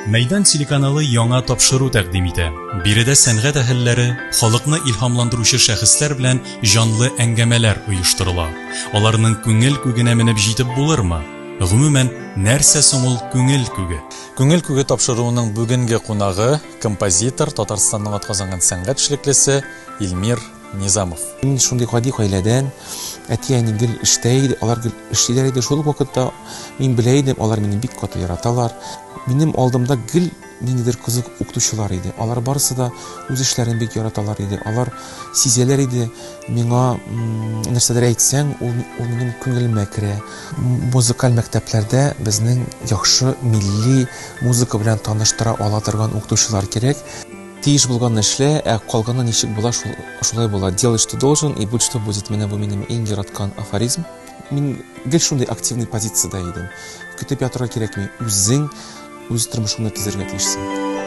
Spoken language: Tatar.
Мәйдан телеканалы яңа тапшыру тәкъдим итә. Биредә сәнгать әһелләре, халыкны илһамландыручы шәхесләр белән җанлы әңгәмәләр оештырыла. Аларның күңел күгенә менеп җитеп булырмы? Гомумән, нәрсә соң ул күңел күге? Күңел күге тапшыруының бүгенге кунагы, композитор, Татарстанның атказанган сәнгать эшлеклесе Илмир Низамов. Мин шундый гади гаиләдән, әти-әни гел эштә иде, алар гел эшлиләр иде. Шул ук вакытта мин белә идем, алар мине бик каты яраталар. Минем алдымда гел ниндидер кызык укытучылар иде. Алар барысы да үз эшләрен бик яраталар иде. Алар сизәләр иде, миңа нәрсәдер әйтсәң, ул, ул минем күңелемә керә. Музыкаль мәктәпләрдә безнең яхшы милли музыка белән таныштыра ала торган укытучылар кирәк. Тиеш булганны эшлә, ә калганы ничек була, шул, шулай була. Делай, что должен, и будь, что будет. Менә бу минем иң яраткан афоризм. Мин гел шундый активный позициядә идем. Көтеп ятырга кирәкми. Үзең үз тормышыңны төзергә тиешсең.